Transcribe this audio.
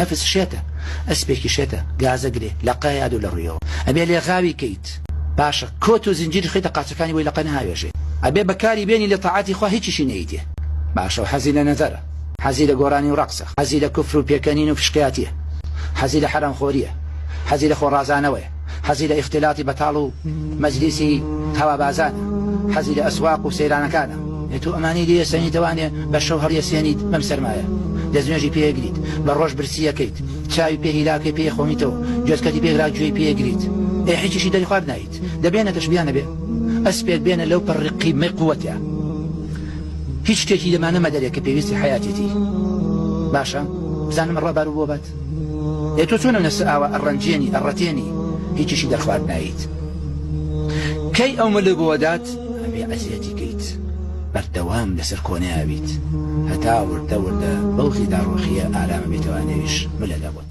نەفس شێتە، ئەسپێکی شێتە، گازە گرێ، لەقە یاد و لە ڕوویەوە. ئەبێ لێغاوی کەیت. باشە کۆت و زنجیریش خەیتە قاچەکانی بۆی لەقە نەهاوێژێ. ئەبێ بەکاری بێنی لە تاعەتی خوا هیچیشی نەیتێ. باشە و حەزی لە نەزەرە. حەزی لە گۆرانی و ڕەقسە. حەزی لە کوفر و پێکەنین و فشقیاتیە. حەزی لە حەرامخۆریە. حەزی لە خۆڕازانەوەیە. حەزی لە ئیختیلاتی بەتاڵ و مەجلیسی هەوابازانە. حەزی لە ئەسواق و سەیرانەکانە. ئێ تۆ ئەمانەی لێ ئەسەنیتەوانێ بە شەو هەڵیەسێنیت بەم سەرمایە. دەستنوێژی پێ ئەگریت. بە ڕۆژ برسی ئەکەیت. چاوی پێ هیلاکەی پێ ئەخۆنیتەوە. گوێچکەتی پێ گرا گوێی پێ ئەگریت. ئێ هیچیشی دەریخوارد نایت. دە بێنە تەشبیە نەبێ. ئەسپێک بێنە لەو پەڕی قیمەی قوەتیا. هیچ شتێکی لەمانە مەدەرێ کە پێویستی حەیاتێتی. باشە بزانم ئەڕوا بارو بۆ بات. ئێ تۆ چۆن ئەو نەفسە ئاوا ئەڕەنجێنی ئەڕەتێنی هیچیشی دەرخوارد نایەیت. کەی ئەو مل بۆ دات ئەبێ ئەزیەتی کەیت بەردەوام لەسەر کۆنەیا بیت هەتا وردە وردە بەو غیدا ڕۆحیە ئارامە بێتەوانێویش ملەدە بۆت.